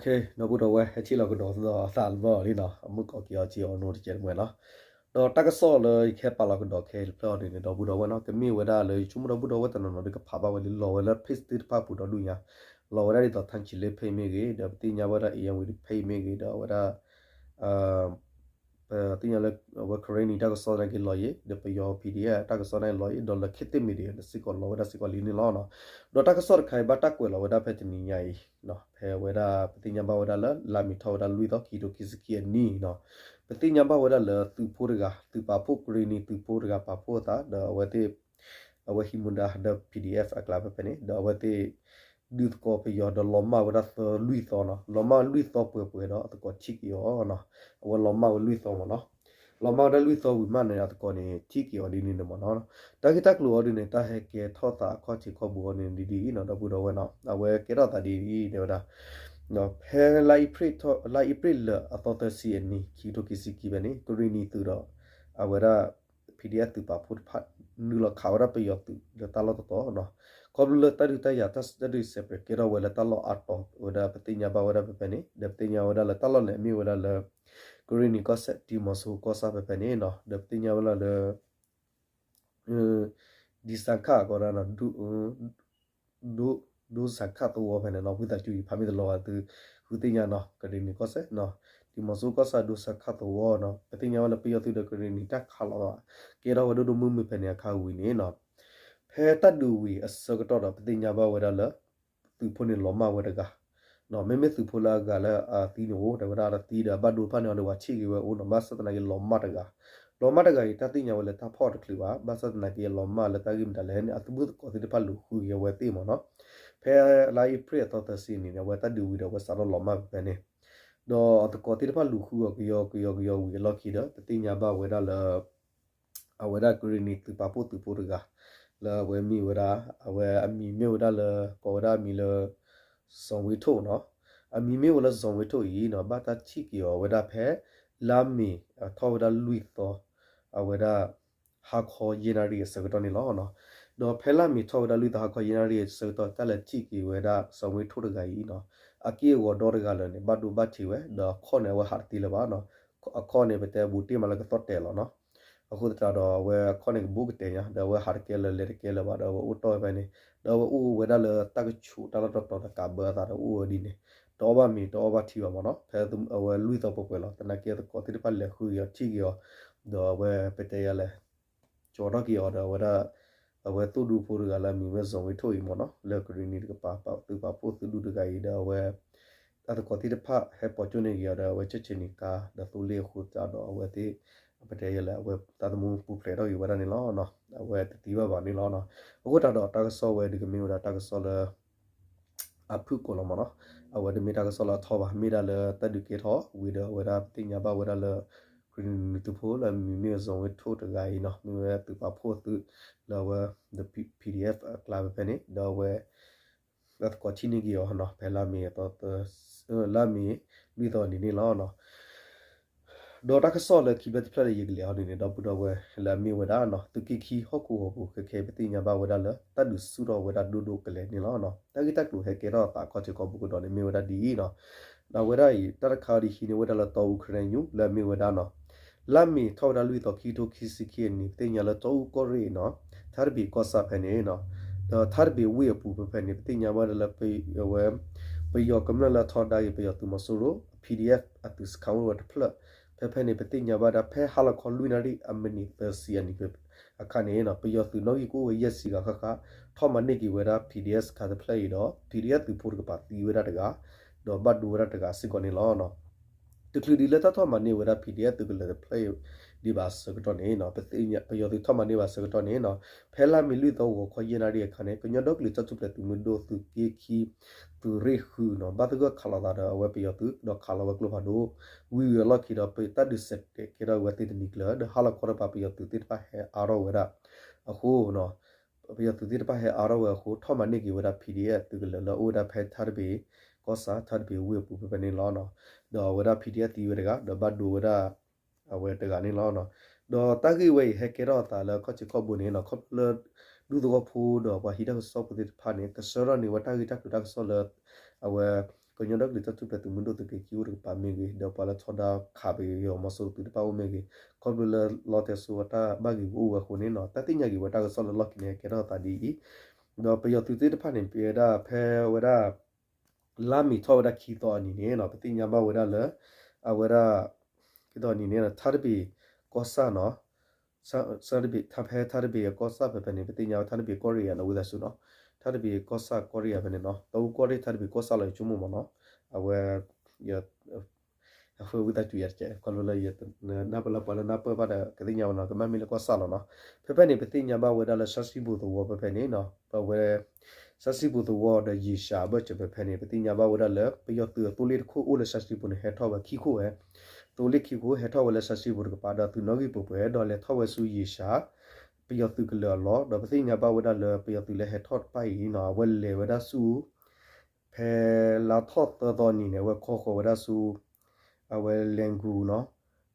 ဒီပုၢ်ဒီဝဲၢ် ဟဲထံၣ်လီၤကဒီးသးလၢဘီလံနီၤ, အမုၢ်ကီၢ်က့ၤအီၤက့ၤအီၤနီတစဲးတမှဲၤလီၤ. ဒီးတၢ်ကစီၣ်လၢယကဟဲပာ်လီၤကဒီးခဲအံၤတဖျၢၣ်အီၤန့ၣ်န့ၣ် ဒီပုၢ်ဒီဝဲၢ်နီၤ, ကမ့ၢ်ဝဲဒၣ်လၢယဆိကမိၣ်ဒီပုၢ်ဒီဝဲၢ်တနီၤနီၤဒီးကဖးဘၣ်ဝဲလံ လီၤဝဲလၢ page သ့ၣ်တဖၣ်ပူၤဒီဒူၣ်ညါ, လီၤဝဲဒၣ်ဒ်သိး ထၣ်ကၠံလ့ page မ့ၢ်ဂ့ၤ, ဒီးပသ့ၣ်ညါဝဲဒၣ် အံၤယဝံၤဒီး page မ့ၢ်ဂ့ၤ, ဒီးအဝဲဒၣ် ပသ့ၣ်ညါလၢ အဝဲ Karenni တၢ်ကစီၣ်သနာ်က့လီၤယံၤ, ဒီးပယီၤ PDF တၢ်ကစီၣ်သနာ်က့လီၤယံၤ, ဒီးလၢ ခေတ်သစ် Media စ့ၢ်ကီးလီၤဝဲဒၣ်စ့ၢ်ကီးလံန့ၣ်လီၤ. ဒီးတၢ်ကစီၣ်တခါအံၤဘၣ်တၢ်ကွဲးလီၤဝဲဒၣ်ဖဲတနံၤညါအံၤ, ဖဲဝဲဒၣ်ပသ့ၣ်ညါဘၣ်ဝဲဒၣ်လၢ လါမ့ၤထီၣ်ဝဲဒၣ်လွံၢ်သီ ခံကထိခံဆံခံအနံၣ်နီၤ, ပသ့ၣ်ညါဘၣ်ဝဲဒၣ်လၢသုးဖိတဂၤ သုးပာ်ဖှိၣ် Karenni သုးဖိတဂၤပာ်ဖှိၣ်အသး ဒီးအဝဲသ့ၣ် အဝဲဟံးမူဒါဒီး PDF အကျါဖဲဖဲန့ၣ် ဒီးအဝဲသ့ၣ် ဒုးသကိးပယီၤဒီးလီၤမၢ်ဝဲဒၣ်သၢလွံၢ်သီနီၤ, လီၤမၢ်လွံၢ်သီပှဲၤပှဲၤဒီးအသကိးထံၣ်က့ၤအီၤနီၤ, အဝဲလီၤမၢ်ဝဲလွံၢ်သီမ့ၢ်နီၤ, လီၤမၢ်ဝဲဒၣ်လွံၢ်သီဝံၤမးန့ၣ် အသကိးန့ၣ် ထံၣ်က့ၤအီၤဒ်န့ၣ်န့ၣ်မ့ၢ်နီၤ, တၢ်ဂ့ၢ်တၢ်ကျိၤအီၤဒ်န့ၣ် တၢ်ဟဲကဲထီၣ်သးအခီၣ်ထံးခီၣ်ဘိအီၤန့ၣ်ဒ်အံၤနီၤ ဒီပုၢ်ဒီဝဲၢ်နီၤ, အဝဲကဲထီၣ်သးဒ်အံၤ တဲဝဲဒၣ် ဖဲလါအ့ဖြ့ၣ်လၢာ်အသီသၢဆံအနံၤ ခံကထိခံဆံခံဖဲန့ၣ် Karenni သုးဒီး အဝဲဒၣ် PDF သုးပာ်ဖှိၣ်တဖၣ် နုာ်လီၤခးဝဲဒၣ်ပယီၤသုးလၢတၢ်လီၢ်တတီၤနီၤ, ခီဖျိလၢတၢ်ဒုးတၢ်ယၤတၢ်စဲးပြဲးကဲထီၣ်ဝဲလၢတၢ်လီၢ်အါတီၤဝဲဒၣ် ပသ့ၣ်ညါဘၣ်ဝဲဒၣ်ဖဲဖဲန့ၣ် ဒီးပသ့ၣ်ညါဝဲဒၣ်လၢတၢ်လီၢ်န့ၣ် အမ့ၢ်ဝဲဒၣ်လၢ Karenni ကီၢ်စဲၣ် ဒံမီၤစိကီၢ်ဆၣ်ဖဲဖဲန့ၣ်နီၤ, ဒီးပသ့ၣ်ညါဝဲဒၣ်လၢ ဒံစၣ်ခၣ်ကီးဒၣ်နီၤ ဒိစၣ်ခၣ်သဝီဖဲန့ၣ်နီၤ, ဝံသးစူၤယဖးမ့ၢ်တလီၤဘၣ်သု ဃုသ့ၣ်ညါနီၤ, Karenni ကီၢ်စဲၣ်နီၤ, ဒံမီၤစိကီၢ်ဆၣ် ဒိစၣ်ခၣ်သဝီနီၤ, ပသ့ၣ်ညါဝဲလၢပယီၤသုးဒီး Karenni တၢ်ခးလိာ်သး ကဲထီၣ်ဝဲဒိၣ်ဒိၣ်မုၢ်မုၢ်ဖဲန့ၣ်အခါဝံၤန့ၣ်နီၤ, ဖဲတၢ်ဒုးဝံၤအဆၢကတီၢ်ဒီး ပသ့ၣ်ညါဘၣ်ဝဲဒၣ်လၢ သုးဖိန့ၣ်လီၤမၢ်ဝဲတဂၤ မ့မ့ၢ်သုးဖိလၢအဂၤလၢအသံန့ၣ်အိၣ် တဲဝဲဒၣ်တသံဒီး ဘၣ်ဒိတဖၣ်န့ၣ်အီၤဒီး ပှၤထံၣ်က့ၤဝဲအိၣ်နီၤ, ဘၣ်ဆၣ်သနာ်က့လီၤမၢ်တဂၤ, လီၤမၢ်တဂၤအံၤ တၢ်သ့ၣ်ညါဝဲလၢတၢ်ဖီၣ်တချုးဘၣ်, ဘၣ်ဆၣ်သနာ်က့လီၤမၢ်လၢတၢ်ဂ့ၢ်မတၤလဲၣ်န့ၣ် အသုးမုၢ်သကိးသ့ၣ်တဖၣ်လူၤဃုက့ၤအဝဲသ့ၣ်မ့ၢ်နီၤ, ဖဲလါအ့ဖြ့ၣ်အသီသၢဆံန့ၣ် အဝဲတၢ်ဒုးဝံၤဒီး အဝဲစးထီၣ်လီၤမၢ်ဖဲဖဲန့ၣ်, ဒီးအသကိးသ့ၣ်တဖၣ်လူၤဃုအီၤကယီကယီကယီဝံၤအလီၢ်ခံဒီး ပသ့ၣ်ညါဘၣ်ဝဲဒၣ်လၢ အဝဲဒၣ် Karenni သုးပာ်ဖှိၣ်သုးဖိတဂၤ လၢအဝဲမ့ၢ်ဝဲဒၣ် အဝဲအမံၤမ့ၢ်ဝဲဒၣ်လၢ ကိးဝဲဒၣ်အမံၤလၢ စီၤဝ့ထိၣ်နီၤ, အမံၤမ့ၢ်ဝဲလၢ စီၤဝ့ထိၣ် အံၤနီၤ, ဘၣ်တၢ်ထံၣ်က့ၤအီၤဝဲဒၣ်ဖဲ လါမ့ၤထီၣ်ဝဲဒၣ်လွံၢ်သီ အဝဲဒၣ် ဟါခီယဲၢ်နၣ်ရံၣ်အဆၢကတီၢ်န့ၣ်လီၤ. ဒီးဖဲလါမ့ၤထီၣ်ဝဲဒၣ်လွံၢ်သီ ဟါခီယဲၢ်နၣ်ရံၣ်အဆၢကတီၢ် တၢ်လဲၤထံၣ်က့ၤဝဲဒၣ် စီၤဝ့ထိၣ်တဂၤအံၤနီၤ, အက့ၢ်အဂီၤဒီတဂၤလၢာ်န့ၣ် ဘၣ်ဒိဘၣ်ထံးဝဲ ဒီးအခီၣ်န့ၣ် အဝဲဟးတသ့လၢၤဘၣ်နီၤ, အခီၣ်န့ၣ် ပတဲဘူးတ့ၢ်မးလၢကသီၣ်တဲာ်လီၤနီၤ, အဃိသတးဒီး အဝဲအခီၣ်န့ၣ်ကဘူးကတဲာ်ညါ ဒီးအဝဲဟးတကဲလၢၤ လဲၤတကဲလၢၤဘၣ်ဒီး အဝဲအိၣ်တီၢ်ဝဲဖဲန့ၣ်, ဒီးအဝဲအိၣ်ဝဲဒၣ်လၢတၢ်ကဆူးတၢ်လီၢ်တတီၤဒီးကးဘၢအသးဒီးအိၣ်ဝဲဒ်န့ၣ်, တအီၣ်ဘၣ်မ့ၤတအီဘၣ်ထံဘၣ်မ့ၢ်နီၤ, ဖဲအဝဲလွံၢ်သီပှဲၤပှဲၤလီၤ, သနာ်က့အသကိးသ့ၣ်တဖၣ်လဲၤဃုက့ၤအီၤထံၣ်က့ၤအီၤ, ဒီးအဝဲပတဲယၤလဲၣ် ကၠီထီၣ်က့ၤအီၤဒီးအဝဲဒၣ် အဝဲသိၣ်ဒူဖိတဂၤလၢအမံၤဝဲ စီၤဝ့ထိၣ် အံၤမ့ၢ်နီၤ, လၢ Karenni တကပၤ သုးပာ်ဖှိၣ်သုးဒူတဂၤအံၤဒီးအဝဲ အသကိးသ့ၣ်တဖၣ်ဟဲပိာ်ကၠိန့ၢ်က့ၤအီၤဒီး အဝဲဆဲးဆဲးန့ၢ်ကါ ဒီးသိလ့ၣ်အဃိသတးဒီး အဝဲသ့ၣ် ပတဲယၤလဲၣ် အဝဲသးသမူပူၤဖျဲးထီၣ်က့ၤဝဲဒၣ်န့ၣ်လီၤ. အဝဲတသံဘၣ်ဘၣ်န့ၣ်လီၤ. အဃိသတးဒီးတၢ်ကစီၣ်ဝဲဒၣ်ကမ့ၢ်ဝဲဒၣ်တၢ်ကစီၣ်လၢ အဖုၣ်ကိာ်လီၤမ့ၢ်နီၤ, အဝဲတမ့ၢ်တၢ်ကစီၣ်လၢအထီဘၣ်, မ့ၢ်ဒၣ်လၢတၢ်ဒုးကဲထီၣ်ဝံၤဒီးအဝဲဒၣ်ပသ့ၣ်ညါဘၣ်ဝဲဒၣ်လၢ Karenni သုးဖိလၢအမံၤမ့ၢ် စီၤဝ့ထိၣ် တဂၤအံၤနီၤ, မ့ၢ်ဝဲသုးပာ်ဖှိၣ်သုးလၢအဝဲ PDF အကျါဖဲဖဲန့ၣ် ဒီးအဝဲ အသကိးထံၣ်န့ၢ်က့ၤအီၤနီၤ, ဖဲလါမ့ၤအသီ လါမ့ၤလွံၢ်သီအနံၤန့ၣ်လီၤ. ဒီးတၢ်ကစီၣ်လၢခံဘျီတဖျၢၣ်လၢယကလဲၤအီၤန့ၣ်န့ၣ် ဒီပုၢ်ဒီဝဲၢ်လၢအမ့ၢ်ဝဲဒၣ်နီၤ, သုးက့ခံဟီၣ်ခိၣ်ဟီၣ်ပူၤ ခဲခဲအံၤ ပသ့ၣ်ညါဘၣ်ဝဲဒၣ်လၢ တၢ်ဒုးဆူၣ်ထီၣ်ဝဲဒၣ်ဒိၣ်ဒိၣ်ကလဲာ်န့ၣ်လီၤ. တၢ်ဂ့ၢ်တၢ်ကျိၤဟဲကဲထီၣ်အသးခီၣ်ထံးခီၣ်ဘိကဒီးန့ၣ် မ့ၢ်ဝဲဒၣ်ဒ်အံၤနီၤ, ဒီးအဝဲဒၣ်အံၤ တၢ်တခါအံၤဒ်ဟံးန့ၢ်ဝဲဒၣ်လၢတီအူ ခရံာ်ညူ လၢအမ့ၢ်ဝဲဒၣ်နီၤ လါမ့ၤထီၣ်ဝဲဒၣ်လွံၢ်သီ ခံကထိခံဆံခံအနံၤ ပသ့ၣ်ညါလၢတီအူကီၢ်ရ့ၣ်နီၤ, ထါတဘ့ၣ်ကီၢ်ဆၣ်ဖဲန့ၣ်နီၤ, ဒီးထါတဘ့ၣ်ဝ့ၢ်အပူၤဖဲဖဲန့ၣ် ပသ့ၣ်ညါဘၣ်ဒၣ်လၢ အဝဲ ပယီၤကမျၢၢ်လၢအထီဒါက့ၤ ပယီၤသုးမီၤစိရိၤ PDF အသုးစခါအိၣ်ဝဲတဖျၢၣ် ဖဲဖဲန့ၣ် ပသ့ၣ်ညါဘၣ်ဒၣ်ဖဲဟါလီၤခီလွံၢ်နၣ်ရံၣ်အမံးနံးသၢဆံအနံၤအခါန့ၣ်နီၤ, ပယီၤသုးနီၣ်ဂံၢ်ကအိၣ်ဝဲယဲၢ်ဆံဂၤဃၣ်ဃၣ် ထီၣ်မၤန့ၢ်က့ၤဝဲဒၣ် PDF စခါတဖျၢၣ်အံၤဒီး PDF သုးဖိတကပၤသံဝဲဒၣ်တဂၤ ဒီးဘၣ်ဒိဝဲဒၣ်တဂၤစ့ၢ်ကီးန့ၣ်လီၤ. တချုးဒံးလၢတၢ်ထီၣ်မၤန့ၢ်ဝဲဒၣ် PDF သုးကလၢၤတဖျၢၣ်ဒံးဘၣ်အဆၢကတီၢ်န့ၣ်နီၤ, ပယီၤသုးထီၣ်မၤန့ၢ်ဘၣ်အဆၢကတီၢ်န့ၣ်နီၤ, ဖဲလါမ့ၤလွံၢ်သီဂီၤခီယဲၢ်နၣ်ရံၣ်အခါန့ၣ် ကညီဒီကလုာ်တၢ်ထူၣ်ဖျဲးသုးမုၢ်ဒိၣ် သုးက့ခံ သုးရ့ၣ်ဃုနီၤ, ဘၣ်သဂၢၢ်ခးလိာ်သးဒီးအဝဲပယီၤသုး ဒီးခးလီၤဝဲကျိဖးဒိၣ် ဝံၤဝံၤအလီၢ်ခံဒီး တၢ်ဒုးစဲးတဲာ်ကဲထီၣ်ဝဲသ့ၣ်တနံၤကျၢၤ ဒီးဟါလီၤခီတကပၤ ပယီၤသုးသ့ၣ်တဖၣ်ဟဲအါထီၣ်ဝဲဒၣ်အဃိ ပယီၤသုးသ့ၣ်တဖၣ်ဟဲအါထီၣ်ဝဲအဃိ ထီၣ်မၤန့ၢ်က့ၤဝဲဒၣ် PDF သုးကလၢၤလၢအအိၣ်ဝဲဒၣ်ဖဲထါတဘ့ၣ်ကီၢ်ဆၣ် ထါတဘ့ၣ်ဝ့ၢ်အပူၤဖဲဖဲန့ၣ်လီၤ. ဒီးအဝဲဒၣ် PDF သံဝဲတဂၤ ဒီးဘၣ်ဒိဝဲဒၣ် အဝဲတဂၤန့ၣ်လီၤ. ဒီးတၢ်ဂ့ၢ်ဝဲအံၤဟဲကဲထီၣ်အသးလၢခီၣ်ထံးခီၣ်ဘိန့ၣ်နီၤ, ခီဖျိလၢ ဒူသဝီဖိဒီးပှၤဟံးတၢ်ကစီၣ်ဖိသ့ၣ်တဖၣ်န့ၣ် ကဆှၢထီၣ်န့ၢ်ဝဲတၢ်ဂ့ၢ်တၢ်ကျိၤတၢ်ကစီၣ်လၢ အဝဲ ကညီဒီကလုာ်တၢ်ထူၣ်ဖျဲးသုးမုၢ်ဒိၣ်သုးက့ခံအိၣ်တကပၤမ့ၢ်ဂ့ၤ, ဒီးပှၤလၢထီဒါခးပယီၤမီၤစိရိၤသုးတဖၣ်အိၣ်မ့ၢ်ဂ့ၤ, ခီဖျိလၢလီတဲစိအတၢ်ဘၣ်ဂ့ၤဂ့ၤအိၣ်ဝဲအဃိန့ၣ်နီၤ, တၢ်သ့ၣ်ညါက့ၤဝဲတၢ်ကစီၣ်လၢလီၢ်ခံန့ၣ် ဟဲကဲထီၣ်သးဒ်အံၤ, ဒီးပယီၤသုးသ့ၣ်တဖၣ်န့ၣ် ပဝဲဒၣ်ဖဲဝဲဒၣ် လါမ့ၤထီၣ်ဝဲဒၣ်ခံသီအနံၤန့ၣ်နီၤ, ပသ့ၣ်ညါဘၣ်ဝဲဒၣ်လၢ အဝဲဒၣ် ခံသီအနံၤန့ၣ် ထါတဘ့ၣ်ကီၢ်ဆၣ်နီၤ, ထါတဘ့ၣ် ထါဖဲထါတဘ့ၣ်ကီၢ်ဆၣ်ဖဲဖဲန့ၣ် ပသ့ၣ်ညါဝဲထါတဘ့ၣ်ကီၢ်ရ့ၣ်ယၤနီၤ ဝံသးစူၤနီၤ, ထါတဘ့ၣ်ကီၢ်ဆၣ်ကီၢ်ရ့ၣ်ယၤဖဲန့ၣ်နီၤ, တၢ်အူကီၢ်ရ့ၣ်ထါတဘ့ၣ်ကီၢ်ဆၣ်လီၤ ယဆိကမိၣ်မးနီၤ, အဝဲ အဃိဝံသးစူၤယၤတကဲး ခီဖျိလၢ နၢ်ပၢၢ်လၢပှၤလၢနၢ်ပၢၢ်ဘၣ်ဒီး ကသ့ၣ်ညါဝဲနီၤ ကမၣ်မ့ၢ်လၢကီၢ်ဆၣ်လီၤနီၤ, ဖဲဖဲန့ၣ် ပသ့ၣ်ညါဘၣ်ဝဲဒၣ်လၢရှါစံဘိသဝီဖဲဖဲန့ၣ်နီၤ, ပဝဲ ရှါစံဘိသဝီဒီးယ့ၡၢဘၢၣ်စၢၤဖဲဖဲန့ၣ် ပသ့ၣ်ညါဘၣ်ဝဲဒၣ်လၢ ပယီၤသုးအသိလ့ၣ်တခိၣ်အိၣ်လၢရှါစံဘိန့ၣ် ဟဲထီၣ်ဝဲခံခိၣ်ဝဲ, သိလ့ၣ်ခံခိၣ်ဟဲထီၣ်ဝဲလၢရှါစံဘိတကပၤ ဒီးသုးနီၣ်ဂံၢ်ပှဲၤပှဲၤ ဒီးလဲၤထီၣ်ဝဲဆူယ့ၡၢ ပယီၤသုးကလၢၤအလီၢ်, ဒီးပသ့ၣ်ညါဘၣ်ဝဲဒၣ်လၢပယီၤသုးလၢဟဲထီၣ်တဖၣ်အံၤနီၤ အဝဲလဲၤဝဲဒၣ်ဆူ ဖဲလါထီၣ်သၢသီနံၤန့ၣ် အဝဲခီဃီၤဝဲဒၣ်ဆူ အဝဲလဲၤကူၤနီၤ,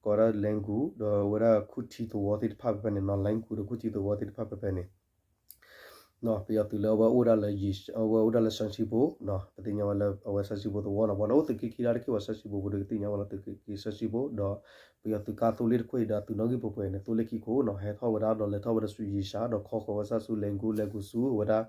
ကိးဝဲဒၣ်လဲၤကူၤ ဒီးဝဲဒၣ်ခူၣ်ထံသဝီသ့ၣ်တဖၣ်ဖဲဖဲန့ၣ်နီၤ, လဲၤကူၤဒီးခူၣ်ထံသဝီသ့ၣ်တဖၣ်ဖဲဖဲန့ၣ် ပယီၤသုးလၢအဝဲအိၣ်ဒၣ်လၢ အဝဲအိၣ်ဒၣ်လၢရှါစံဘိ, ပသ့ၣ်ညါဝဲလၢအဝဲရှါစံဘိသဝီနီၤ, ပှၤလၢအိၣ်သုးက့ခံလါတက့ၢ်ဝဲရှါစံဘိပူၤဒီး ကသ့ၣ်ညါဝဲလီၤသုးက့ခံရှါစံဘိ, ဒီးပယီၤသုးကါသိလ့ၣ်တခိၣ်အံၤဒီးသုးနီၣ်ဂံၢ်ပှဲၤပှဲၤန့ၣ် သိလ့ၣ်ခံခိၣ်နီၤ ဟဲထီၣ်ဝဲဒၣ်ဒီးလဲၤထီၣ်ဝဲဒၣ်ဆူယ့ၡၢ ဒီးခီဃီၤဝဲဒၣ်ဆူလဲၤကူၤ လဲၤကူၤဆူဝဲဒၣ်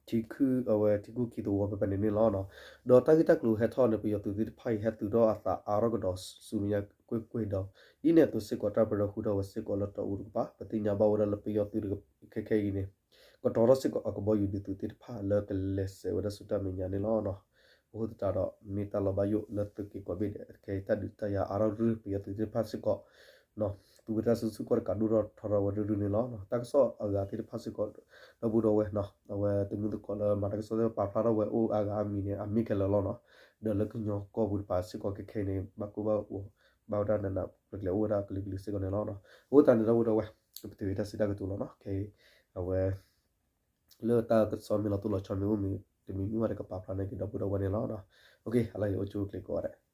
ထံခုၣ် အဝဲထံခုၣ်ခံသဝီဖဲဖဲန့ၣ်န့ၣ်လီၤ. ဒီးတၢ်ဂ့ၢ်တၢ်ကျိၤဟဲထီၣ်န့ၣ် ပယီၤသုးသ့ၣ်တဖၣ်အံၤ ဟဲသုးထီၣ်အသးအါထီၣ်ကဒီးဆူမဲာ်ညါကွ့ၢ်ကွ့ၢ်ဒီး ဒ်န့ၣ်အသိးစ့ၢ်ကီး တၢ်ပရၢဃုထီၣ်ဝဲစ့ၢ်ကီးလၢတၢ်အူတကပၤ, ပသ့ၣ်ညါဘၣ်ဝဲဒၣ်လၢပယီၤသုးခဲခဲအံၤန့ၣ် ကတီၤထီၣ်စ့ၢ်ကီးအကဘီယူၤဒုးသုးသ့ၣ်တဖၣ်လၢကလဲၤစဲးဝဲဒၣ်ဆူတၢ်မဲာ်ညါန့ၣ်လီၤ. အဃိသတးဒီး မ့ၢ်တၢ်လီၤဘၣ်ယိၣ်လၢသုးက့ၤကိးဘ့ၣ်ဒဲး ခဲအံၤတၢ်ဒုးတၢ်ယၤအါထီၣ်ရုၢ် ပယီၤသုးသ့ၣ်တဖၣ်စ့ၢ်ကီး သုးဝဲတၢ်စုဆူၣ်ခီၣ်တကးဒိၣ်ထီၣ်ထီထီၣ်ဝဲရုၢ်ရုၢ်န့ၣ်လီၤ. တၢ်ကစီၣ်အဂၤသ့ၣ်တဖၣ်စ့ၢ်ကီး ဒီပုၢ်ဒီဝဲၢ် အဝဲသုးမုၢ်သကိးလၢမၤတၢ်ကစီၣ်သ့ၣ်တဖၣ်ပာ်ဖျါထီၣ်ဝဲအိၣ်အါဂၤအါမံၤန့ၣ် အမ့ၢ်ခဲလၢာ်လီၤနီၤ. ဒီးလၢကညီကီၢ်ပူၤတပၤစ့ၢ်ကီးခဲခဲအံၤန့ၣ် ဘၣ်ကိၢ်ဘၣ်ဂီၤ ဘၣ်ဝဲဒၣ်နးနးကျၢၤကျၢၤအိၣ်ဝဲဒၣ်ကလုာ်ကလုာ်စ့ၢ်ကီးန့ၣ်လီၤ. အဃိသတးန့ၣ် ဒီပုၢ်ဒီဝဲၢ် ကပတုာ်ဝဲတၢ်စံးတၢ်ကတိၤလီၤနီၤ. ခဲအံၤ အဝဲ လၢတၢ်ကစီၣ်မ့ၢ်လီၤတိၢ်လီၤဆီမ့ၢ်အိၣ်မ့ၢ် တမံၤမံၤဝဲတကပာ်ဖျါန့ၢ်က့ၤဒီပုၢ်ဒီဝဲၢ်န့ၣ်လီၤ. အဃိ အလၢအံၤအိၣ်ဆူၣ်အိၣ်ချ့ကိးဂၤဒဲး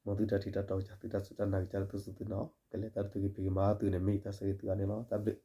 မ်သုတၢ်ထံၣ်တၢ်တီကစၢ် သုတၢ်စူၢ်တၢ်နာ်ကစၢ် သုစူၢ်သုနာ် ကလဲၤတၢ်တသုးဂ့ၤဖံးဂ့ၤမၤသုန့ၣ် မ့ၢ်ယတၢ်ဆၢဂ့ၤသုဂၤန့ၣ်လီၤ. တၢ်ဘျုး